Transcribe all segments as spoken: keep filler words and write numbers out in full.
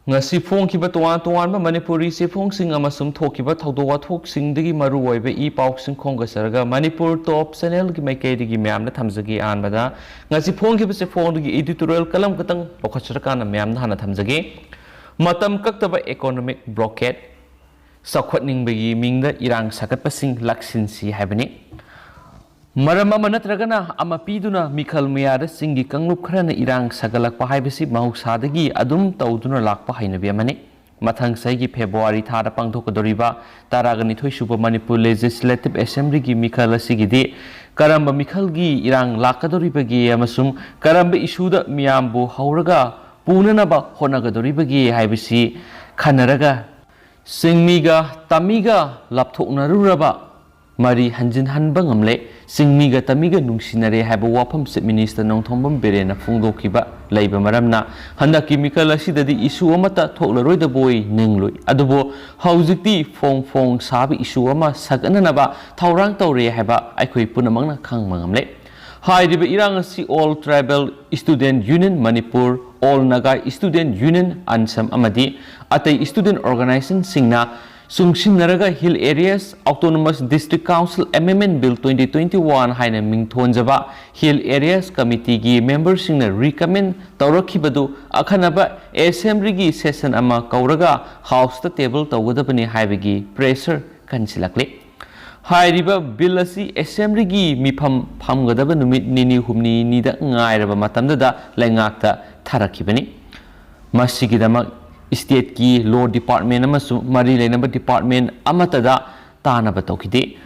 ꯉꯁꯤ ꯐꯣꯡꯈꯤꯕ ꯇꯣꯉꯥꯟ ꯇꯣꯉꯥꯟꯕ ꯃꯅꯤꯄꯨꯔꯤ ꯆꯦꯐꯣꯡꯁꯤꯡ ꯑꯃꯁꯨꯡ ꯊꯣꯛꯈꯤꯕ ꯊꯧꯗꯣꯛ ꯋꯥꯊꯣꯛꯁꯤꯡꯗꯒꯤ ꯃꯔꯨ ꯑꯣꯏꯕ ꯏ ꯄꯥꯎꯁꯤꯡ ꯈꯣꯝꯒꯠꯆꯔꯒ ꯃꯅꯤꯄꯨꯔ ꯇꯣꯞ ꯆꯦꯅꯦꯜꯒꯤ ꯃꯥꯏꯀꯩꯗꯒꯤ ꯃꯌꯥꯝꯗ ꯊꯝꯖꯒꯦ꯫ ꯑꯍꯥꯟꯕꯗ ꯉꯁꯤ ꯐꯣꯡꯈꯤꯕ ꯆꯦꯐꯣꯡꯗꯨꯒꯤ ꯏꯗꯤꯇꯣꯔꯤꯌꯦꯜ ꯀꯂꯝ ꯈꯛꯇꯪ ꯂꯧꯈꯠꯆꯔꯀꯥꯟꯗ ꯃꯌꯥꯝꯗ ꯍꯥꯟꯅ ꯊꯝꯖꯒꯦ꯫ ꯃꯇꯝ ꯀꯛꯇꯕ ꯏꯀꯣꯅꯣꯃꯤꯛ ꯕ꯭ꯂꯣꯀꯦꯠ, ꯆꯥꯎꯈꯠꯅꯤꯡꯕꯒꯤ ꯃꯤꯡꯗ ꯏꯔꯥꯡ ꯁꯥꯒꯠꯄꯁꯤꯡ ꯂꯥꯛꯁꯤꯟꯁꯤ ꯍꯥꯏꯕꯅꯤ꯫ ꯃꯔꯝ ꯑꯃ ꯅꯠꯇ꯭ꯔꯒꯅ ꯑꯃ ꯄꯤꯗꯨꯅ ꯃꯤꯈꯜ ꯃꯌꯥꯗ ꯆꯤꯡꯒꯤ ꯀꯥꯡꯂꯨꯞ ꯈꯔꯅ ꯏꯔꯥꯡ ꯁꯥꯒꯠꯂꯛꯄ ꯍꯥꯏꯕꯁꯤ ꯃꯍꯧꯁꯥꯗꯒꯤ ꯑꯗꯨꯝ ꯇꯧꯗꯨꯅ ꯂꯥꯛꯄ ꯍꯩꯅꯕꯤ ꯑꯃꯅꯤ꯫ ꯃꯊꯪ ꯆꯍꯤꯒꯤ ꯐꯦꯕ꯭ꯔꯨꯋꯥꯔꯤ ꯊꯥꯗ ꯄꯥꯡꯊꯣꯛꯀꯗꯧꯔꯤꯕ ꯇꯔꯥꯒ ꯅꯤꯊꯣꯏ ꯁꯨꯕ ꯃꯅꯤꯄꯨꯔ ꯂꯦꯖꯤꯁꯂꯦꯇꯤꯚ ꯑꯦꯁꯦꯝꯕ꯭ꯂꯤꯒꯤ ꯃꯤꯈꯜ ꯑꯁꯤꯒꯤꯗꯤ ꯀꯔꯝꯕ ꯃꯤꯈꯜꯒꯤ ꯏꯔꯥꯡ ꯂꯥꯛꯀꯗꯧꯔꯤꯕꯒꯦ ꯑꯃꯁꯨꯡ ꯀꯔꯝꯕ ꯏꯁꯨꯗ ꯃꯤꯌꯥꯝꯕꯨ ꯍꯧꯔꯒ ꯄꯨꯅꯅꯕ ꯍꯣꯠꯅꯒꯗꯧꯔꯤꯕꯒꯦ ꯍꯥꯏꯕꯁꯤ ꯈꯟꯅꯔꯒ ꯆꯤꯡꯃꯤꯒ ꯇꯝꯃꯤꯒ ꯂꯥꯞꯊꯣꯛꯅꯔꯨꯔꯕ ꯃꯔꯤ ꯍꯟꯖꯤꯟꯍꯟꯕ ꯉꯝꯂꯦ꯫ ꯆꯤꯡꯃꯤꯒ ꯇꯝꯃꯤꯒ ꯅꯨꯡꯁꯤꯅꯔꯦ ꯍꯥꯏꯕ ꯋꯥꯐꯝ ꯆꯤꯐ ꯃꯤꯅꯤꯁꯇꯔ ꯅꯣꯡꯊꯣꯝꯕꯝ ꯕꯤꯔꯦꯟꯅ ꯐꯣꯡꯗꯣꯛꯈꯤꯕ ꯂꯩꯕ ꯃꯔꯝꯅ ꯍꯟꯗꯛꯀꯤ ꯃꯤꯈꯜ ꯑꯁꯤꯗꯗꯤ ꯏꯁꯨ ꯑꯃꯠꯇ ꯊꯣꯛꯂꯔꯣꯏꯗꯕꯣꯏ ꯅꯤꯡꯂꯨꯏ꯫ ꯑꯗꯨꯕꯨ ꯍꯧꯖꯤꯛꯇꯤ ꯐꯣꯡ ꯐꯣꯡ ꯁꯥꯕ ꯏꯁꯨ ꯑꯃ ꯁꯥꯒꯠꯅꯅꯕ ꯊꯧꯔꯥꯡ ꯇꯧꯔꯦ ꯍꯥꯏꯕ ꯑꯩꯈꯣꯏ ꯄꯨꯝꯅꯃꯛꯅ ꯈꯪꯕ ꯉꯝꯂꯦ꯫ ꯍꯥꯏꯔꯤꯕ ꯏꯔꯥꯡ ꯑꯁꯤ All Tribal Student Union Manipur, All Naga Student Union, ꯑꯟꯁꯝ ꯑꯃꯗꯤ ꯑꯇꯩ student ꯑꯣꯔꯒꯅꯥꯏꯖꯦꯁꯟꯁꯤꯡꯅ ꯆꯨꯡꯁꯤꯟꯅꯔꯒ Hill Areas Autonomous District Council Amendment Bill twenty twenty-one ꯍꯥꯏꯅ ꯃꯤꯡꯊꯣꯟꯖꯕ Hill Areas Committeeꯒꯤ ꯃꯦꯝꯕꯔꯁꯤꯡꯅ ꯔꯤꯀꯃꯦꯟ ꯇꯧꯔꯛꯈꯤꯕꯗꯨ ꯑꯈꯟꯅꯕ ꯑꯦꯁꯦꯝꯕ꯭ꯂꯤꯒꯤ ꯁꯦꯁꯟ ꯑꯃ ꯀꯧꯔꯒ ꯍꯥꯎꯁꯇ ꯇꯦꯕꯜ ꯇꯧꯒꯗꯕꯅꯤ ꯍꯥꯏꯕꯒꯤ ꯄ꯭ꯔꯦꯁꯔ ꯀꯟꯁꯤꯜꯂꯛꯂꯤ꯫ ꯍꯥꯏꯔꯤꯕ ꯕꯤꯜ ꯑꯁꯤ ꯑꯦꯁꯦꯝꯕ꯭ꯂꯤꯒꯤ ꯃꯤꯐꯝ ꯐꯝꯒꯗꯕ ꯅꯨꯃꯤꯠ ꯅꯤꯅꯤ ꯍꯨꯝꯅꯤꯅꯤꯗ ꯉꯥꯏꯔꯕ ꯃꯇꯝꯗꯨꯗ ꯂꯩꯉꯥꯛꯇ ꯊꯥꯔꯛꯈꯤꯕꯅꯤ꯫ ꯃꯁꯤꯒꯤꯗꯃꯛ ꯁ꯭ꯇꯦꯠꯀꯤ ꯂꯣ ꯗꯤꯄꯥꯔꯠꯃꯦꯟ ꯑꯃꯁꯨꯡ ꯃꯔꯤ ꯂꯩꯅꯕ ꯗꯤꯄꯥꯔꯠꯃꯦꯟ ꯑꯃꯠꯇꯗ ꯇꯥꯟꯅꯕ ꯇꯧꯈꯤꯗꯦ꯫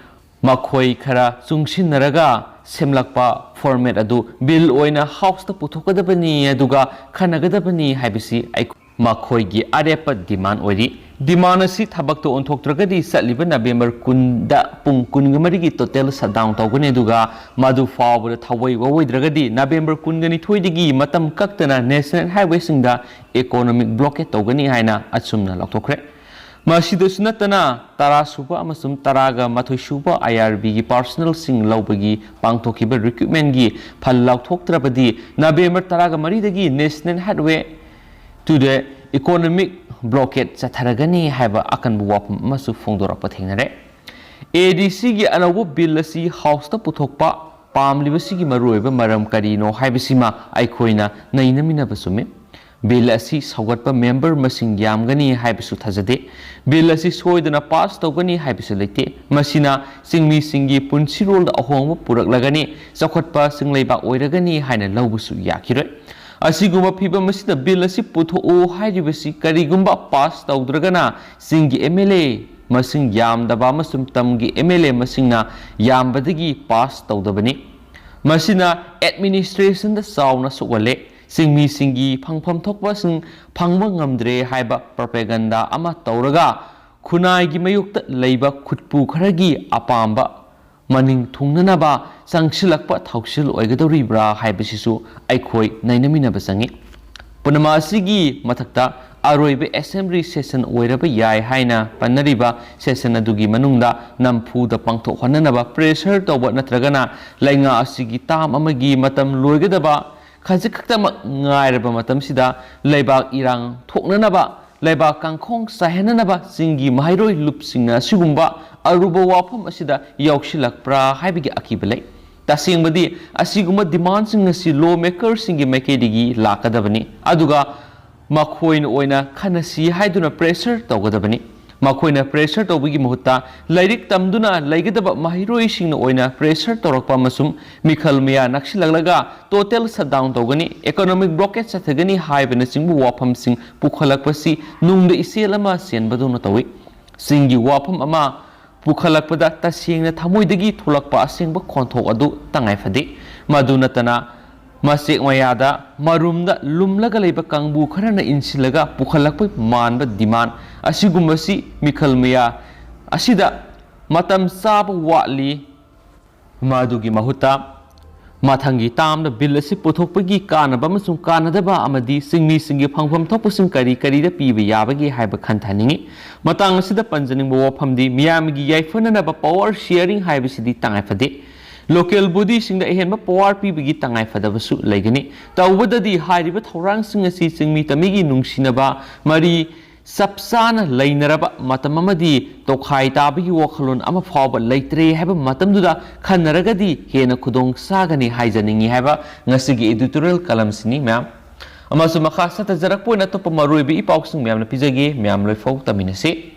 ꯃꯈꯣꯏ ꯈꯔ ꯆꯨꯡꯁꯤꯟꯅꯔꯒ ꯁꯦꯝꯂꯛꯄ ꯐꯣꯔꯃꯦꯠ ꯑꯗꯨ ꯕꯤꯜ ꯑꯣꯏꯅ ꯍꯥꯎꯁꯇ ꯄꯨꯊꯣꯛꯀꯗꯕꯅꯤ ꯑꯗꯨꯒ ꯈꯟꯅꯒꯗꯕꯅꯤ ꯍꯥꯏꯕꯁꯤ ꯑꯩꯈꯣꯏ ꯃꯈꯣꯏꯒꯤ ꯑꯔꯦꯞꯄ ꯗꯤꯃꯥꯟ ꯑꯣꯏꯔꯤ꯫ ꯗꯤꯃꯥꯟ ꯑꯁꯤ ꯊꯕꯛꯇ ꯑꯣꯟꯊꯣꯛꯇ꯭ꯔꯒꯗꯤ ꯆꯠꯂꯤꯕ ꯅꯕꯦꯝꯕꯔ ꯀꯨꯟꯗ ꯄꯨꯡ ꯀꯨꯟꯒ ꯃꯔꯤꯒꯤ ꯇꯣꯇꯦꯜ ꯁꯠꯗꯥꯎꯟ ꯇꯧꯒꯅꯤ, ꯑꯗꯨꯒ ꯃꯗꯨ ꯐꯥꯎꯕꯗ ꯊꯑꯣꯏ ꯑꯣꯏꯗ꯭ꯔꯒꯗꯤ ꯅꯕꯦꯝꯕꯔ ꯀꯨꯟꯒ ꯅꯤꯊꯣꯏꯗꯒꯤ ꯃꯇꯝ ꯀꯛꯇꯅ ꯅꯦꯁꯅꯦꯜ ꯍꯥꯏꯋꯦꯁꯤꯡꯗ ꯏꯀꯣꯅꯣꯃꯤꯛ ꯕ꯭ꯂꯣꯀꯦꯠ ꯇꯧꯒꯅꯤ ꯍꯥꯏꯅ ꯑꯆꯨꯝꯅ ꯂꯥꯎꯊꯣꯛꯈ꯭ꯔꯦ꯫ ꯃꯁꯤꯗꯁꯨ ꯅꯠꯇꯅ ꯇꯔꯥ ꯁꯨꯕ ꯑꯃꯁꯨꯡ ꯇꯔꯥꯒ ꯃꯥꯊꯣꯏ ꯁꯨꯕ ꯑꯥꯏ ꯑꯥꯔ ꯕꯤꯒꯤ ꯄꯥꯔꯁꯅꯦꯜꯁꯤꯡ ꯂꯧꯕꯒꯤ ꯄꯥꯡꯊꯣꯛꯈꯤꯕ ꯔꯤꯀ꯭ꯔꯨꯠꯃꯦꯟꯒꯤ ꯐꯜ ꯂꯥꯎꯊꯣꯛꯇ꯭ꯔꯕꯗꯤ ꯅꯕꯦꯝꯕꯔ ꯇꯔꯥꯒ ꯃꯔꯤꯗꯒꯤ ꯅꯦꯁꯅꯦꯜ ꯍꯥꯏꯋꯦ ꯇꯨ ꯗ Economic blockade ꯆꯠꯊꯔꯒꯅꯤ ꯍꯥꯏꯕ ꯑꯀꯟꯕ ꯋꯥꯐꯝ ꯑꯃꯁꯨ ꯐꯣꯡꯗꯣꯔꯛꯄ ꯊꯦꯡꯅꯔꯦ꯫ ꯑꯦ ꯗꯤ ꯁꯤꯒꯤ ꯑꯅꯧꯕ ꯕꯤꯜ ꯑꯁꯤ ꯍꯥꯎꯁꯇ ꯄꯨꯊꯣꯛꯄ ꯄꯥꯝꯂꯤꯕꯁꯤꯒꯤ ꯃꯔꯨꯑꯣꯏꯕ ꯃꯔꯝ ꯀꯔꯤꯅꯣ ꯍꯥꯏꯕꯁꯤꯃ ꯑꯩꯈꯣꯏꯅ ꯅꯩꯅꯃꯤꯟꯅꯕ ꯆꯨꯝꯃꯤ꯫ ꯕꯤꯜ ꯑꯁꯤ ꯁꯧꯒꯠꯄ ꯃꯦꯝꯕꯔ ꯃꯁꯤꯡ ꯌꯥꯝꯒꯅꯤ ꯍꯥꯏꯕꯁꯨ ꯊꯥꯖꯗꯦ꯫ ꯕꯤꯜ ꯑꯁꯤ ꯁꯣꯏꯗꯅ ꯄꯥꯁ ꯇꯧꯒꯅꯤ ꯍꯥꯏꯕꯁꯨ ꯂꯩꯇꯦ꯫ ꯃꯁꯤꯅ ꯆꯤꯡꯃꯤꯁꯤꯡꯒꯤ ꯄꯨꯟꯁꯤꯔꯣꯜꯗ ꯑꯍꯣꯡꯕ ꯄꯨꯔꯛꯂꯒꯅꯤ, ꯆꯥꯎꯈꯠꯄ ꯆꯤꯡꯂꯩꯕꯥꯛ ꯑꯣꯏꯔꯒꯅꯤ ꯍꯥꯏꯅ ꯂꯧꯕꯁꯨ ꯌꯥꯈꯤꯔꯣꯏ꯫ ꯑꯁꯤꯒꯨꯝꯕ ꯐꯤꯚꯝ ꯑꯁꯤꯗ ꯕꯤꯜ ꯑꯁꯤ ꯄꯨꯊꯣꯛꯎ ꯍꯥꯏꯔꯤꯕꯁꯤ ꯀꯔꯤꯒꯨꯝꯕ ꯄꯥꯁ ꯇꯧꯗ꯭ꯔꯒꯅ ꯆꯤꯡꯒꯤ ꯑꯦꯝ ꯑꯦꯜ ꯑꯦ ꯃꯁꯤꯡ ꯌꯥꯝꯗꯕ ꯑꯃꯁꯨꯡ ꯇꯝꯒꯤ ꯑꯦꯝ ꯑꯦꯜ ꯑꯦ ꯃꯁꯤꯡꯅ ꯌꯥꯝꯕꯗꯒꯤ ꯄꯥꯁ ꯇꯧꯗꯕꯅꯤ꯫ ꯃꯁꯤꯅ ꯑꯦꯗꯃꯤꯅꯤꯁꯇ꯭ꯔꯦꯁꯟꯗ ꯆꯥꯎꯅ ꯁꯣꯛꯍꯜꯂꯦ꯫ ꯆꯤꯡꯃꯤꯁꯤꯡꯒꯤ ꯐꯪꯐꯝ ꯊꯣꯛꯄꯁꯤꯡ ꯐꯪꯕ ꯉꯝꯗ꯭ꯔꯦ ꯍꯥꯏꯕ ꯄ꯭ꯔꯣꯄꯦꯒꯟꯗꯥ ꯑꯃ ꯇꯧꯔꯒ ꯈꯨꯟꯅꯥꯏꯒꯤ ꯃꯥꯌꯣꯛꯇ ꯂꯩꯕ ꯈꯨꯠꯄꯨ ꯈꯔꯒꯤ ꯑꯄꯥꯝꯕ ꯃꯅꯤꯡ ꯊꯨꯡꯅꯅꯕ ꯆꯪꯁꯤꯜꯂꯛꯄ ꯊꯧꯁꯤꯜ ꯑꯣꯏꯒꯗꯧꯔꯤꯕ꯭ꯔꯥ ꯍꯥꯏꯕꯁꯤꯁꯨ ꯑꯩꯈꯣꯏ ꯅꯩꯅꯃꯤꯟꯅꯕ ꯆꯪꯏ꯫ ꯄꯨꯝꯅꯃꯛ ꯑꯁꯤꯒꯤ ꯃꯊꯛꯇ ꯑꯔꯣꯏꯕ ꯑꯦꯁꯦꯝꯕ꯭ꯂꯤ ꯁꯦꯁꯟ ꯑꯣꯏꯔꯕ ꯌꯥꯏ ꯍꯥꯏꯅ ꯄꯟꯅꯔꯤꯕ ꯁꯦꯁꯟ ꯑꯗꯨꯒꯤ ꯃꯅꯨꯡꯗ ꯅꯝꯐꯨꯗ ꯄꯥꯡꯊꯣꯛꯍꯟꯅꯅꯕ ꯄ꯭ꯔꯦꯁꯔ ꯇꯧꯕ ꯅꯠꯇ꯭ꯔꯒꯅ ꯂꯩꯉꯥꯛ ꯑꯁꯤꯒꯤ ꯇꯥꯝ ꯑꯃꯒꯤ ꯃꯇꯝ ꯂꯣꯏꯒꯗꯕ ꯈꯖꯤꯛ ꯈꯛꯇꯃꯛ ꯉꯥꯏꯔꯕ ꯃꯇꯝꯁꯤꯗ ꯂꯩꯕꯥꯛ ꯏꯔꯥꯡ ꯊꯣꯛꯅꯅꯕ, ꯂꯩꯕꯥꯛ ꯀꯥꯡꯈꯣꯡ ꯆꯥꯏꯍꯟꯅꯅꯕ ꯆꯤꯡꯒꯤ ꯃꯍꯩꯔꯣꯏ ꯂꯨꯞꯁꯤꯡꯅ ꯑꯁꯤꯒꯨꯝꯕ ꯑꯔꯨꯕ ꯋꯥꯐꯝ ꯑꯁꯤꯗ ꯌꯥꯎꯁꯤꯜꯂꯛꯄ꯭ꯔꯥ ꯍꯥꯏꯕꯒꯤ ꯑꯀꯤꯕ ꯂꯩ꯫ ꯇꯁꯦꯡꯕꯗꯤ ꯑꯁꯤꯒꯨꯝꯕ ꯗꯤꯃꯥꯟꯁꯤꯡ ꯑꯁꯤ ꯂꯣ ꯃꯦꯀꯔꯁꯤꯡꯒꯤ ꯃꯥꯏꯀꯩꯗꯒꯤ ꯂꯥꯛꯀꯗꯕꯅꯤ, ꯑꯗꯨꯒ ꯃꯈꯣꯏꯅ ꯑꯣꯏꯅ ꯈꯟꯅꯁꯤ ꯍꯥꯏꯗꯨꯅ ꯄ꯭ꯔꯦꯁꯔ ꯇꯧꯒꯗꯕꯅꯤ꯫ ꯃꯈꯣꯏꯅ ꯄ꯭ꯔꯦꯁꯔ ꯇꯧꯕꯒꯤ ꯃꯍꯨꯠꯇ ꯂꯥꯏꯔꯤꯛ ꯇꯝꯗꯨꯅ ꯂꯩꯒꯗꯕ ꯃꯍꯩꯔꯣꯏꯁꯤꯡꯅ ꯑꯣꯏꯅ ꯄ꯭ꯔꯦꯁꯔ ꯇꯧꯔꯛꯄ ꯑꯃꯁꯨꯡ ꯃꯤꯈꯜ ꯃꯤꯌꯥ ꯅꯛꯁꯤꯜꯂꯛꯂꯒ ꯇꯣꯇꯦꯜ ꯁꯠꯗꯥꯎꯟ ꯇꯧꯒꯅꯤ, ꯏꯀꯣꯅꯣꯃꯤꯛ ꯕ꯭ꯂꯣꯀꯦꯠ ꯆꯠꯊꯒꯅꯤ ꯍꯥꯏꯕꯅꯆꯤꯡꯕ ꯋꯥꯐꯝꯁꯤꯡ ꯄꯨꯈꯠꯂꯛꯄꯁꯤ ꯅꯨꯡꯗ ꯏꯆꯦꯜ ꯑꯃ ꯆꯦꯟꯕꯗꯧꯅ ꯇꯧꯏ꯫ ꯆꯤꯡꯒꯤ ꯋꯥꯐꯝ ꯑꯃ ꯄꯨꯈꯠꯂꯛꯄꯗ ꯇꯁꯦꯡꯅ ꯊꯃꯣꯏꯗꯒꯤ ꯊꯣꯛꯂꯛꯄ ꯑꯁꯦꯡꯕ ꯈꯣꯟꯊꯣꯛ ꯑꯗꯨ ꯇꯉꯥꯏ ꯐꯗꯦ꯫ ꯃꯗꯨ ꯅꯠꯇꯅ ꯃꯆꯦꯛ ꯃꯌꯥꯗ ꯃꯔꯨꯝꯗ ꯂꯨꯝꯂꯒ ꯂꯩꯕ ꯀꯥꯡꯕꯨ ꯈꯔꯅ ꯏꯟꯁꯤꯜꯂꯒ ꯄꯨꯈꯠꯂꯛꯄ ꯃꯥꯟꯕ ꯗꯤꯃꯥꯟ ꯑꯁꯤꯒꯨꯝꯕꯁꯤ ꯃꯤꯈꯜ ꯃꯌꯥ ꯑꯁꯤꯗ ꯃꯇꯝ ꯆꯥꯕ ꯋꯥꯠꯂꯤ꯫ ꯃꯗꯨꯒꯤ ꯃꯍꯨꯠꯇ ꯃꯊꯪꯒꯤ ꯇꯥꯝꯗ ꯕꯤꯜ ꯑꯁꯤ ꯄꯨꯊꯣꯛꯄꯒꯤ ꯀꯥꯟꯅꯕ ꯑꯃꯁꯨꯡ ꯀꯥꯟꯅꯗꯕ ꯑꯃꯗꯤ ꯆꯤꯡꯃꯤꯁꯤꯡꯒꯤ ꯐꯪꯐꯝ ꯊꯣꯛꯄꯁꯤꯡ ꯀꯔꯤ ꯀꯔꯤꯗ ꯄꯤꯕ ꯌꯥꯕꯒꯦ ꯍꯥꯏꯕ ꯈꯟꯊꯅꯤꯡꯏ꯫ ꯃꯇꯥꯡ ꯑꯁꯤꯗ ꯄꯟꯖꯅꯤꯡꯕ ꯋꯥꯐꯝꯗꯤ ꯃꯤꯌꯥꯝꯒꯤ ꯌꯥꯏꯐꯅꯅꯕ ꯄꯋꯥꯔ ꯁꯤꯌꯥꯔꯤꯡ ꯍꯥꯏꯕꯁꯤꯗꯤ ꯇꯉꯥꯏ ꯐꯗꯦ꯫ Local bodyꯁꯤꯡꯗ ꯑꯍꯦꯟꯕ power ꯄꯤꯕꯒꯤ ꯇꯉꯥꯏ ꯐꯗꯕꯁꯨ ꯂꯩꯒꯅꯤ꯫ ꯇꯧꯕꯗꯗꯤ ꯍꯥꯏꯔꯤꯕ ꯊꯧꯔꯥꯡꯁꯤꯡ ꯑꯁꯤ ꯆꯤꯡꯃꯤ ꯇꯝꯃꯤꯒꯤ ꯅꯨꯡꯁꯤꯅꯕ ꯃꯔꯤ ꯆꯞ ꯆꯥꯅ ꯂꯩꯅꯔꯕ ꯃꯇꯝ ꯑꯃꯗꯤ ꯇꯣꯈꯥꯏ ꯇꯥꯕꯒꯤ ꯋꯥꯈꯜꯂꯣꯟ ꯑꯃ ꯐꯥꯎꯕ ꯂꯩꯇ꯭ꯔꯦ ꯍꯥꯏꯕ ꯃꯇꯝꯗꯨꯗ ꯈꯟꯅꯔꯒꯗꯤ ꯍꯦꯟꯅ ꯈꯨꯗꯣꯡ ꯆꯥꯒꯅꯤ ꯍꯥꯏꯖꯅꯤꯡꯏ ꯍꯥꯏꯕ ꯉꯁꯤꯒꯤ editorial columnꯁꯤꯅꯤ, ꯃꯌꯥꯝ꯫ ꯑꯃꯁꯨꯡ ꯃꯈꯥ ꯆꯠꯊꯖꯔꯛꯄ ꯑꯣꯏꯅ ꯑꯇꯣꯞꯄ ꯃꯔꯨꯑꯣꯏꯕ ꯏ ꯄꯥꯎꯁꯤꯡ ꯃꯌꯥꯝꯅ ꯄꯤꯖꯒꯦ꯫ ꯃꯌꯥꯝ ꯂꯣꯏꯐꯥꯎ ꯇꯥꯃꯤꯟꯅꯁꯤ꯫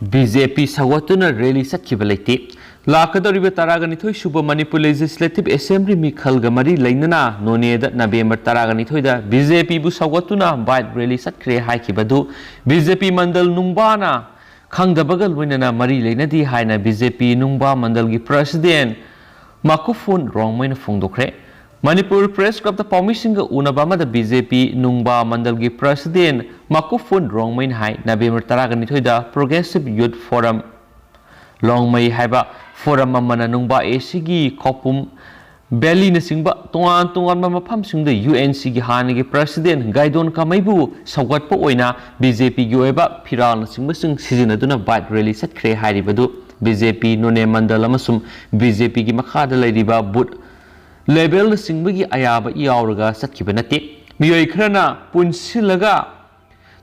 ꯕꯤ ꯖꯦ ꯄꯤ ꯁꯧꯒꯠꯇꯨꯅ rally ꯆꯠꯈꯤꯕ ꯂꯩꯇꯦ꯫ ꯂꯥꯛꯀꯗꯧꯔꯤꯕ ꯇꯔꯥꯒ ꯅꯤꯊꯣꯏ ꯁꯨꯕ ꯃꯅꯤꯄꯨꯔ Legislative Assembly ꯃꯤꯈꯜꯒ ꯃꯔꯤ ꯂꯩꯅꯅ ꯅꯣꯅꯦꯗ November ꯇꯔꯥꯒ ꯅꯤꯊꯣꯏꯗ ꯕꯤ ꯖꯦ ꯄꯤꯕꯨ ꯁꯧꯒꯠꯇꯨꯅ bike rally ꯆꯠꯈ꯭ꯔꯦ ꯍꯥꯏꯈꯤꯕꯗꯨ ꯕꯤ ꯖꯦ ꯄꯤ ꯃꯟꯗꯜ ꯅꯨꯡꯕꯥꯅ ꯈꯪꯗꯕꯒ ꯂꯣꯏꯅꯅ ꯃꯔꯤ ꯂꯩꯅꯗꯦ ꯍꯥꯏꯅ ꯕꯤ ꯖꯦ ꯄꯤ ꯅꯨꯡꯕꯥ ꯃꯟꯗꯜꯒꯤ President ꯃꯥꯀꯨꯐꯣꯟ ꯔꯣꯡꯃꯩꯅ ꯐꯣꯡꯗꯣꯛꯈ꯭ꯔꯦ꯫ ꯃꯅꯤꯄꯨꯔ Press Clubꯇ ꯄꯥꯎꯃꯤꯁꯤꯡꯒ ꯎꯅꯕ ꯑꯃꯗ ꯕꯤ ꯖꯦ ꯄꯤ ꯅꯨꯡꯕꯥ ꯃꯟꯗꯜꯒꯤ President ꯃꯥꯀꯨꯐꯣꯟ ꯔꯣꯡꯃꯩꯅ ꯍꯥꯏ, November ꯇꯔꯥꯒ ꯅꯤꯊꯣꯏꯗ Progressive Youth Forum ꯂꯣꯡꯃꯩ ꯍꯥꯏꯕ forum ꯑꯃꯅ ꯅꯨꯡꯕꯥ ꯑꯦ ꯁꯤꯒꯤ ꯈꯧꯄꯨꯝ Valleyꯅꯆꯤꯡꯕ ꯇꯣꯉꯥꯟ ꯇꯣꯉꯥꯟꯕ ꯃꯐꯝꯁꯤꯡꯗ ꯌꯨ ꯑꯦꯟ ꯁꯤꯒꯤ ꯍꯥꯟꯅꯒꯤ President ꯒꯥꯏꯗꯣꯟ ꯀꯥꯃꯩꯕꯨ ꯁꯧꯒꯠꯄ ꯑꯣꯏꯅ ꯕꯤ ꯖꯦ ꯄꯤꯒꯤ ꯑꯣꯏꯕ ꯐꯤꯔꯥꯜꯅꯆꯤꯡꯕꯁꯤꯡ ꯁꯤꯖꯤꯟꯅꯗꯨꯅ bike rally ꯆꯠꯈ꯭ꯔꯦ ꯍꯥꯏꯔꯤꯕꯗꯨ ꯕꯤ ꯖꯦ ꯄꯤ ꯅꯣꯅꯦ ꯃꯟꯗꯜ ꯑꯃꯁꯨꯡ ꯕꯤ ꯖꯦ ꯄꯤꯒꯤ ꯃꯈꯥꯗ ꯂꯩꯔꯤꯕ booth levelꯅꯆꯤꯡꯕꯒꯤ ꯑꯌꯥꯕ ꯌꯥꯎꯔꯒ ꯆꯠꯈꯤꯕ ꯅꯠꯇꯦ꯫ ꯃꯤꯑꯣꯏ ꯈꯔꯅ ꯄꯨꯟꯁꯤꯜꯂꯒ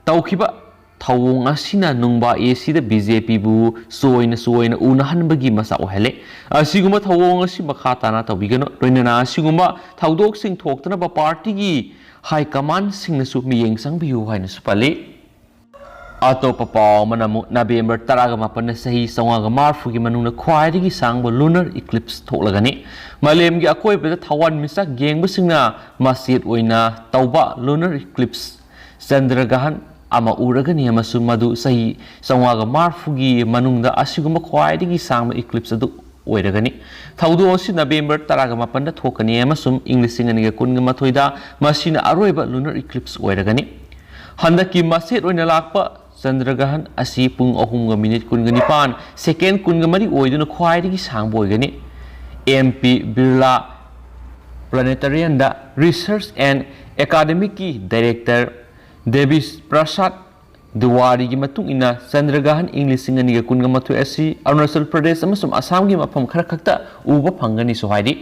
ꯇꯧꯈꯤꯕ ꯊꯧꯑꯣꯡ ꯑꯁꯤꯅ ꯅꯨꯡꯕꯥ ꯑꯦ ꯁꯤꯗ ꯕꯤ ꯖꯦ ꯄꯤꯕꯨ ꯆꯣꯏꯅ ꯆꯣꯏꯅ ꯎꯅꯍꯟꯕꯒꯤ ꯃꯆꯥꯛ ꯑꯣꯏꯍꯜꯂꯦ꯫ ꯑꯁꯤꯒꯨꯝꯕ ꯊꯧꯑꯣꯡ ꯑꯁꯤ ꯃꯈꯥ ꯇꯥꯅ ꯇꯧꯕꯤꯒꯅꯨ꯫ ꯂꯣꯏꯅꯅ ꯑꯁꯤꯒꯨꯝꯕ ꯊꯧꯗꯣꯛꯁꯤꯡ ꯊꯣꯛꯇꯅꯕ partyꯒꯤ high commandꯁꯤꯡꯅꯁꯨ ꯃꯤꯠꯌꯦꯡ ꯆꯪꯕꯤꯌꯨ ꯍꯥꯏꯅꯁꯨ ꯄꯜꯂꯤ꯫ ꯑꯇꯣꯞꯄ ꯄꯥꯎ ꯑꯃꯅ ꯑꯃꯨꯛ November ꯇꯔꯥꯒ ꯃꯥꯄꯟꯗ ꯆꯍꯤ ꯆꯥꯝꯃꯉꯥꯒ ꯃꯔꯤꯐꯨꯒꯤ ꯃꯅꯨꯡꯗ ꯈ꯭ꯋꯥꯏꯗꯒꯤ ꯁꯥꯡꯕ lunar eclipse ꯊꯣꯛꯂꯒꯅꯤ꯫ ꯃꯥꯂꯦꯝꯒꯤ ꯑꯀꯣꯏꯕꯗ ꯊꯋꯥꯟꯃꯤꯆꯥꯛ ꯌꯦꯡꯕꯁꯤꯡꯅ ꯃꯆꯦꯠ ꯑꯣꯏꯅ ꯇꯧꯕ lunar eclipse, ꯆꯟꯗ꯭ꯔꯒ꯭ꯔꯍꯟ ꯑꯃ ꯎꯔꯒꯅꯤ ꯑꯃꯁꯨꯡ ꯃꯗꯨ ꯆꯍꯤ ꯆꯥꯝꯃꯉꯥꯒ ꯃꯔꯤꯐꯨꯒꯤ ꯃꯅꯨꯡꯗ ꯑꯁꯤꯒꯨꯝꯕ ꯈ꯭ꯋꯥꯏꯗꯒꯤ ꯁꯥꯡꯕ eclipse ꯑꯗꯨ ꯑꯣꯏꯔꯒꯅꯤ꯫ ꯊꯧꯗꯣꯛ ꯑꯁꯤ November ꯇꯔꯥꯒ ꯃꯥꯄꯟꯗ ꯊꯣꯛꯀꯅꯤ ꯑꯃꯁꯨꯡ ꯏꯪ ꯂꯤꯁꯤꯡ ꯑꯅꯤꯒ ꯀꯨꯟꯒ ꯃꯥꯊꯣꯏꯗ ꯃꯁꯤꯅ ꯑꯔꯣꯏꯕ lunar eclipse ꯑꯣꯏꯔꯒꯅꯤ꯫ ꯍꯟꯗꯛꯀꯤ ꯃꯆꯦꯠ ꯑꯣꯏꯅ ꯂꯥꯛꯄ ꯆꯟꯗ꯭ꯔꯒ꯭ꯔꯍꯟ ꯑꯁꯤ ꯄꯨꯡ ꯑꯍꯨꯝꯒ minute ꯀꯨꯟꯒ ꯅꯤꯄꯥꯟ, second ꯀꯨꯟꯒ ꯃꯔꯤ ꯑꯣꯏꯗꯨꯅ ꯈ꯭ꯋꯥꯏꯗꯒꯤ ꯁꯥꯡꯕ ꯑꯣꯏꯒꯅꯤ꯫ ꯑꯦꯝ ꯄꯤ ꯕꯤꯔꯂꯥ Planetariumꯗ Research and Academicꯀꯤ Director ꯗꯦꯕꯤ ꯄ꯭ꯔꯁꯥꯗ ꯗꯤꯋꯥꯂꯤꯒꯤ ꯃꯇꯨꯡ ꯏꯟꯅ ꯆꯟꯗ꯭ꯔꯒ꯭ꯔꯍꯟ ꯏꯪ ꯂꯤꯁꯤꯡ ꯑꯅꯤꯒ ꯀꯨꯟꯒ ꯃꯥꯊꯣꯏ ꯑꯁꯤ ꯑꯔꯨꯅꯥꯆꯜ ꯄ꯭ꯔꯗꯦꯁ ꯑꯃꯁꯨꯡ ꯑꯁꯥꯝꯒꯤ ꯃꯐꯝ ꯈꯔ ꯈꯛꯇ ꯎꯕ ꯐꯪꯒꯅꯤꯁꯨ ꯍꯥꯏꯔꯤ꯫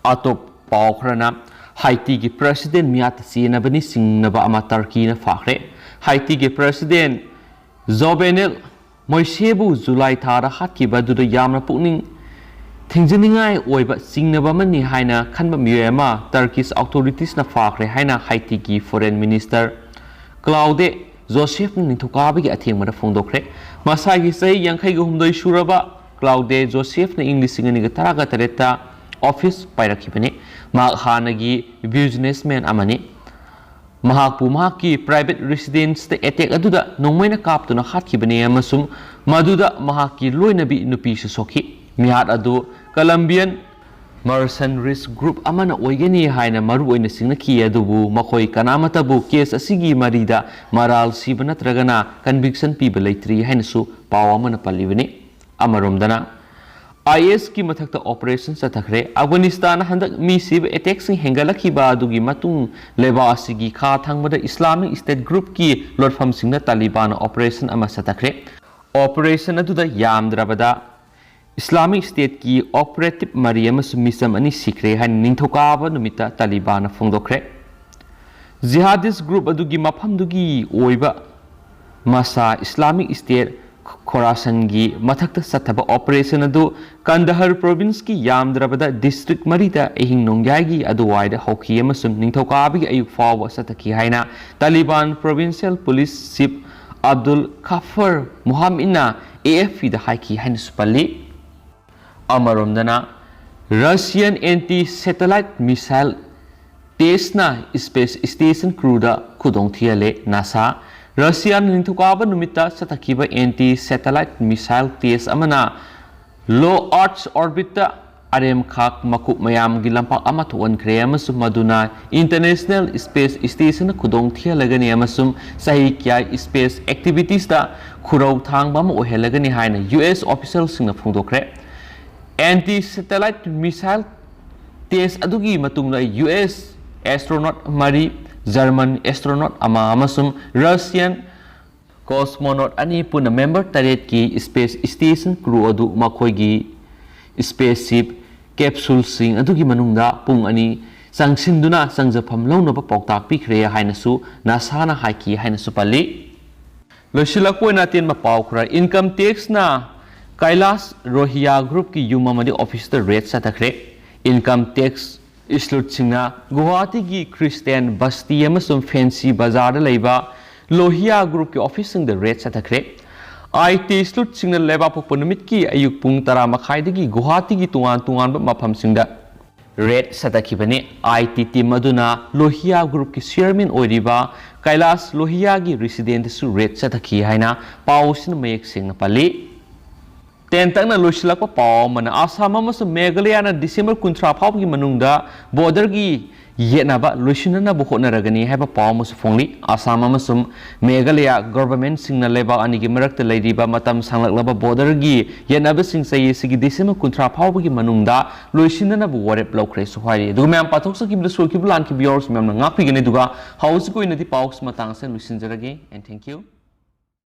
ꯑꯇꯣꯞꯄ ꯄꯥꯎ ꯈꯔꯅ, ꯍꯥꯏꯇꯤꯒꯤ ꯄ꯭ꯔꯦꯁꯤꯗꯦꯟ ꯃꯤꯌꯥꯠꯇ ꯆꯦꯟꯅꯕꯅꯤ ꯆꯤꯡꯅꯕ ꯑꯃ ꯇꯔꯀꯤꯅ ꯐꯥꯈ꯭ꯔꯦ꯫ ꯍꯥꯏꯇꯤꯒꯤ ꯄ꯭ꯔꯦꯁꯤꯗꯦꯟ ꯖꯣꯕꯦꯅꯦꯜ ꯃꯣꯏꯁꯦꯕꯨ ꯖꯨꯂꯥꯏ ꯊꯥꯗ ꯍꯥꯠꯈꯤꯕ ꯑꯗꯨꯗ ꯌꯥꯝꯅ ꯄꯨꯛꯅꯤꯡ ꯊꯤꯡꯖꯤꯟꯅꯤꯡꯉꯥꯏ ꯑꯣꯏꯕ ꯆꯤꯡꯅꯕ ꯑꯃꯅꯤ ꯍꯥꯏꯅ ꯈꯟꯕ ꯃꯤꯑꯣꯏ ꯑꯃ ꯇꯔꯀꯤꯁ ꯑꯣꯊꯣꯔꯤꯇꯤꯁꯅ ꯐꯥꯈ꯭ꯔꯦ ꯍꯥꯏꯅ ꯍꯥꯏꯇꯤꯒꯤ ꯐꯣꯔꯦꯟ ꯃꯤꯅꯤꯁꯇꯔ ꯀ꯭ꯂꯥꯎꯗꯦ ꯖꯣꯁꯦꯐꯅ ꯅꯤꯡꯊꯧꯀꯥꯕꯒꯤ ꯑꯊꯦꯡꯕꯗ ꯐꯣꯡꯗꯣꯛꯈ꯭ꯔꯦ꯫ ꯃꯁꯥꯒꯤ ꯆꯍꯤ ꯌꯥꯡꯈꯩꯒ ꯍꯨꯝꯗꯣꯏ ꯁꯨꯔꯕ ꯀ꯭ꯂꯥꯎꯗꯦ ꯖꯣꯁꯦꯐꯅ ꯏꯪ ꯂꯤꯁꯤꯡ ꯑꯅꯤꯒ ꯇꯔꯥꯒ ꯇꯔꯦꯠꯇ ꯑꯣꯐꯤꯁ ꯄꯥꯏꯔꯛꯈꯤꯕꯅꯤ꯫ ꯃꯍꯥꯛ ꯍꯥꯟꯅꯒꯤ ꯕꯤꯖꯤꯅꯦꯁꯃꯦꯟ ꯑꯃꯅꯤ꯫ ꯃꯍꯥꯛꯄꯨ ꯃꯍꯥꯛꯀꯤ ꯄ꯭ꯔꯥꯏꯚꯦꯠ ꯔꯦꯁꯤꯗꯦꯟꯁꯇ ꯑꯦꯇꯦꯛ ꯑꯗꯨꯗ ꯅꯣꯡꯃꯩꯅ ꯀꯥꯞꯇꯨꯅ ꯍꯥꯠꯈꯤꯕꯅꯤ ꯑꯃꯁꯨꯡ ꯃꯗꯨꯗ ꯃꯍꯥꯛꯀꯤ ꯂꯣꯏꯅꯕꯤ ꯅꯨꯄꯤꯁꯨ ꯁꯣꯛꯈꯤ꯫ ꯃꯤꯍꯥꯠ ꯑꯗꯨ ꯀꯂꯝꯕꯤꯌꯟ ꯃꯔꯁꯟꯔꯤꯁ ꯒ꯭ꯔꯨꯞ ꯑꯃꯅ ꯑꯣꯏꯒꯅꯤ ꯍꯥꯏꯅ ꯃꯔꯨ ꯑꯣꯏꯅ ꯆꯤꯡꯅꯈꯤ, ꯑꯗꯨꯕꯨ ꯃꯈꯣꯏ ꯀꯅꯥꯃꯠꯇꯕꯨ ꯀꯦꯁ ꯑꯁꯤꯒꯤ ꯃꯔꯤꯗ ꯃꯔꯥꯜ ꯁꯤꯕ ꯅꯠꯇ꯭ꯔꯒꯅ ꯀꯟꯚꯤꯛꯁꯟ ꯄꯤꯕ ꯂꯩꯇ꯭ꯔꯤ ꯍꯥꯏꯅꯁꯨ ꯄꯥꯎ ꯑꯃꯅ ꯄꯜꯂꯤꯕꯅꯤ꯫ ꯑꯃꯔꯣꯝꯗꯅ, ꯑꯥꯏ ꯑꯦꯁꯀꯤ ꯃꯊꯛꯇ ꯑꯣꯄꯔꯦꯁꯟ ꯆꯠꯊꯈ꯭ꯔꯦ꯫ ꯑꯐꯒꯥꯅꯤꯁꯇꯥꯟ ꯍꯟꯗꯛ ꯃꯤ ꯁꯤꯕ ꯑꯦꯇꯦꯛꯁꯤꯡ ꯍꯦꯟꯒꯠꯂꯛꯈꯤꯕ ꯑꯗꯨꯒꯤ ꯃꯇꯨꯡ ꯂꯩꯕꯥꯛ ꯑꯁꯤꯒꯤ ꯈꯥ ꯊꯪꯕꯗ ꯏꯁꯂꯥꯃꯤꯛ ꯁ꯭ꯇꯦꯠ ꯒ꯭ꯔꯨꯞꯀꯤ ꯂꯣꯠꯐꯝꯁꯤꯡꯗ ꯇꯥꯂꯤꯕꯥꯟꯅ ꯑꯣꯄꯔꯦꯁꯟ ꯑꯃ ꯆꯠꯊꯈ꯭ꯔꯦ꯫ ꯑꯣꯄꯔꯦꯁꯟ ꯑꯗꯨꯗ ꯌꯥꯝꯗ꯭ꯔꯕꯗ ꯏꯁꯂꯥꯃꯤꯛ ꯁ꯭ꯇꯦꯠꯀꯤ ꯑꯣꯄꯔꯦꯇꯤꯚ ꯃꯔꯤ ꯑꯃꯁꯨꯡ ꯃꯤꯆꯝ ꯑꯅꯤ ꯁꯤꯈ꯭ꯔꯦ ꯍꯥꯏꯅ ꯅꯤꯡꯊꯧꯀꯥꯕ ꯅꯨꯃꯤꯠꯇ ꯇꯥꯂꯤꯕꯥꯟꯅ ꯐꯣꯡꯗꯣꯛꯈ꯭ꯔꯦ꯫ ꯖꯤꯍꯥꯗꯤꯁ ꯒ꯭ꯔꯨꯞ ꯑꯗꯨꯒꯤ ꯃꯐꯝꯗꯨꯒꯤ ꯑꯣꯏꯕ ꯃꯁꯥ ꯏꯁꯂꯥꯃꯤꯛ ꯁ꯭ꯇꯦꯠ ꯈꯣꯔꯥꯁꯟꯒꯤ ꯃꯊꯛꯇ ꯆꯠꯊꯕ ꯑꯣꯄꯔꯦꯁꯟ ꯑꯗꯨ ꯀꯟꯗꯍꯔ ꯄ꯭ꯔꯣꯚꯤꯟꯁꯀꯤ ꯌꯥꯝꯗ꯭ꯔꯕꯗ ꯗꯤꯁꯇ꯭ꯔꯤꯛ ꯃꯔꯤꯗ ꯑꯍꯤꯡ ꯅꯣꯡꯌꯥꯏꯒꯤ ꯑꯗꯨꯋꯥꯏꯗ ꯍꯧꯈꯤ ꯑꯃꯁꯨꯡ ꯅꯤꯡꯊꯧꯀꯥꯕꯒꯤ ꯑꯌꯨꯛ ꯐꯥꯎꯕ ꯆꯠꯊꯈꯤ ꯍꯥꯏꯅ Taliban provincial police chief Abdul Khafar ꯃꯨꯍꯥꯝꯃꯤꯗꯅ ꯑꯦ ꯑꯦꯐ ꯄꯤꯗ ꯍꯥꯏꯈꯤ ꯍꯥꯏꯅꯁꯨ ꯄꯜꯂꯤ꯫ ꯑꯃꯔꯣꯝꯗꯅ, ꯔꯁꯤꯌꯟ ꯑꯦꯟꯇꯤ ꯁꯦꯇꯦꯂꯥꯏꯠ ꯃꯤꯁꯥꯏꯜ ꯇꯦꯁꯅ ꯁ꯭ꯄꯦꯁ ꯁ꯭ꯇꯦꯁꯟ ꯀ꯭ꯔꯨꯗ ꯈꯨꯗꯣꯡ ꯊꯤꯍꯜꯂꯦ꯫ ꯅꯥꯁꯥ, ꯔꯁꯤꯌꯥꯅ ꯅꯤꯡꯊꯧꯀꯥꯕ ꯅꯨꯃꯤꯠꯇ ꯆꯠꯊꯈꯤꯕ ꯑꯦꯟꯇꯤ ꯁꯦꯇꯦꯂꯥꯏꯠ ꯃꯤꯁꯥꯏꯜ ꯇꯦꯁ ꯑꯃꯅ ꯂꯣ ꯑꯔꯊ ꯑꯣꯔꯕꯤꯠꯇ ꯑꯔꯦꯝꯈꯥꯛ ꯃꯀꯣꯛ ꯃꯌꯥꯝꯒꯤ ꯂꯝꯄꯥꯛ ꯑꯃ ꯊꯣꯛꯍꯟꯈ꯭ꯔꯦ ꯑꯃꯁꯨꯡ ꯃꯗꯨꯅ ꯏꯟꯇꯔꯅꯦꯁꯅꯦꯜ ꯁ꯭ꯄꯦꯁ ꯁ꯭ꯇꯦꯁꯟꯗ ꯈꯨꯗꯣꯡ ꯊꯤꯍꯜꯂꯒꯅꯤ ꯑꯃꯁꯨꯡ ꯆꯍꯤ ꯀꯌꯥ ꯁ꯭ꯄꯦꯁ ꯑꯦꯛꯇꯤꯚꯤꯇꯤꯁꯇ ꯈꯨꯔꯧ ꯊꯥꯡꯕ ꯑꯃ ꯑꯣꯏꯍꯜꯂꯒꯅꯤ ꯍꯥꯏꯅ ꯌꯨ ꯑꯦꯁ ꯑꯣꯐꯤꯁꯤꯌꯦꯜꯁꯤꯡꯅ ꯐꯣꯡꯗꯣꯛꯈ꯭ꯔꯦ꯫ ꯑꯦꯟꯇꯤ ꯁꯦꯇꯦꯂꯥꯏꯠ ꯃꯤꯁꯥꯏꯜ ꯇꯦꯁ ꯑꯗꯨꯒꯤ ꯃꯇꯨꯡꯗ ꯌꯨ ꯑꯦꯁ ꯑꯦꯁꯇ꯭ꯔꯣꯅꯣꯠ ꯃꯔꯤ German astronaut ꯑꯃ ꯑꯃꯁꯨꯡ Russian cosmonaut ꯑꯅꯤ ꯄꯨꯟꯅ member ꯇꯔꯦꯠꯀꯤ space station crew ꯑꯗꯨ ꯃꯈꯣꯏꯒꯤ spaceship capsuleꯁꯤꯡ ꯑꯗꯨꯒꯤ ꯃꯅꯨꯡꯗ ꯄꯨꯡ ꯑꯅꯤ ꯆꯪꯁꯤꯟꯗꯨꯅ ꯆꯪꯖꯐꯝ ꯂꯧꯅꯕ ꯄꯥꯎꯇꯥꯛ ꯄꯤꯈ꯭ꯔꯦ ꯍꯥꯏꯅꯁꯨ NASAꯅ ꯍꯥꯏꯈꯤ ꯍꯥꯏꯅꯁꯨ ꯄꯜꯂꯤ꯫ ꯂꯣꯏꯁꯤꯜꯂꯛꯄ ꯑꯣꯏꯅ ꯑꯇꯦꯟꯕ ꯄꯥꯎ ꯈꯔ꯫ Income taxꯅ ꯀꯩꯂꯥꯁ ꯂꯣꯍꯤꯌꯥ groupꯀꯤ ꯌꯨꯝ ꯑꯃꯗꯤ officeꯇ raid ꯆꯠꯊꯈ꯭ꯔꯦ꯫ Income tax sleuthꯁꯤꯡꯅ ꯒꯨꯋꯥꯍꯥꯇꯤꯒꯤ Christian ꯕꯁꯇꯤ ꯑꯃꯁꯨꯡ fancy ꯕꯖꯥꯔꯗ ꯂꯩꯕ ꯂꯣꯍꯤꯌꯥ groupꯀꯤ officeꯁꯤꯡꯗ raid ꯆꯠꯊꯈ꯭ꯔꯦ꯫ IT sleuthꯁꯤꯡꯅ ꯂꯩꯕꯥꯛꯄꯣꯛꯄ ꯅꯨꯃꯤꯠꯀꯤ ꯑꯌꯨꯛ ꯄꯨꯡ ꯇꯔꯥ ꯃꯈꯥꯏꯗꯒꯤ ꯒꯨꯋꯥꯍꯥꯇꯤꯒꯤ ꯇꯣꯉꯥꯟ ꯇꯣꯉꯥꯟꯕ ꯃꯐꯝꯁꯤꯡꯗ raid ꯆꯠꯊꯈꯤꯕꯅꯤ꯫ IT team ꯑꯗꯨꯅ ꯂꯣꯍꯤꯌꯥ groupꯀꯤ chairman ꯑꯣꯏꯔꯤꯕ ꯀꯩꯂꯥꯁ ꯂꯣꯍꯤꯌꯥꯒꯤ residentꯇꯁꯨ raid ꯆꯠꯊꯈꯤ ꯍꯥꯏꯅ ꯄꯥꯎ ꯑꯁꯤꯅ ꯃꯌꯦꯛ ꯁꯦꯡꯅ ꯄꯜꯂꯤ꯫ ꯇꯦꯟꯇꯛꯅ ꯂꯣꯏꯁꯤꯜꯂꯛꯄ ꯄꯥꯎ ꯑꯃꯅ, ꯑꯁꯥꯝ ꯑꯃꯁꯨꯡ ꯃꯦꯘꯥꯂꯌꯥꯅ December ꯀꯨꯟꯊ꯭ꯔꯥ ꯐꯥꯎꯕꯒꯤ ꯃꯅꯨꯡꯗ borderꯒꯤ ꯌꯦꯠꯅꯕ ꯂꯣꯏꯁꯤꯟꯅꯅꯕ ꯍꯣꯠꯅꯔꯒꯅꯤ ꯍꯥꯏꯕ ꯄꯥꯎ ꯑꯃꯁꯨ ꯐꯣꯡꯂꯤ꯫ ꯑꯁꯥꯝ ꯑꯃꯁꯨꯡ ꯃꯦꯘꯥꯂꯌꯥ governmentꯁꯤꯡꯅ ꯂꯩꯕꯥꯛ ꯑꯅꯤꯒꯤ ꯃꯔꯛꯇ ꯂꯩꯔꯤꯕ ꯃꯇꯝ ꯁꯥꯡꯂꯛꯂꯕ borderꯒꯤ ꯌꯦꯠꯅꯕꯁꯤꯡ ꯆꯍꯤ ꯑꯁꯤꯒꯤ December ꯀꯨꯟꯊ꯭ꯔꯥ ꯐꯥꯎꯕꯒꯤ ꯃꯅꯨꯡꯗ ꯂꯣꯏꯁꯤꯟꯅꯅꯕ ꯋꯥꯔꯦꯞ ꯂꯧꯈ꯭ꯔꯦꯁꯨ ꯍꯥꯏꯔꯤ꯫ ꯑꯗꯨꯒ ꯃꯌꯥꯝ ꯄꯥꯊꯣꯛꯆꯈꯤꯕꯗ ꯁꯣꯏꯈꯤꯕ ꯂꯥꯟꯈꯤꯕ ꯌꯥꯎꯔꯁꯨ ꯃꯌꯥꯝꯅ ꯉꯥꯛꯄꯤꯒꯅꯤ꯫ ꯑꯗꯨꯒ ꯍꯧꯖꯤꯛꯀꯤ ꯑꯣꯏꯅꯗꯤ ꯄꯥꯎꯁꯤ ꯃꯇꯥꯡ ꯑꯁꯤꯗ ꯂꯣꯏꯁꯤꯟꯖꯔꯒꯦ, and thank you꯫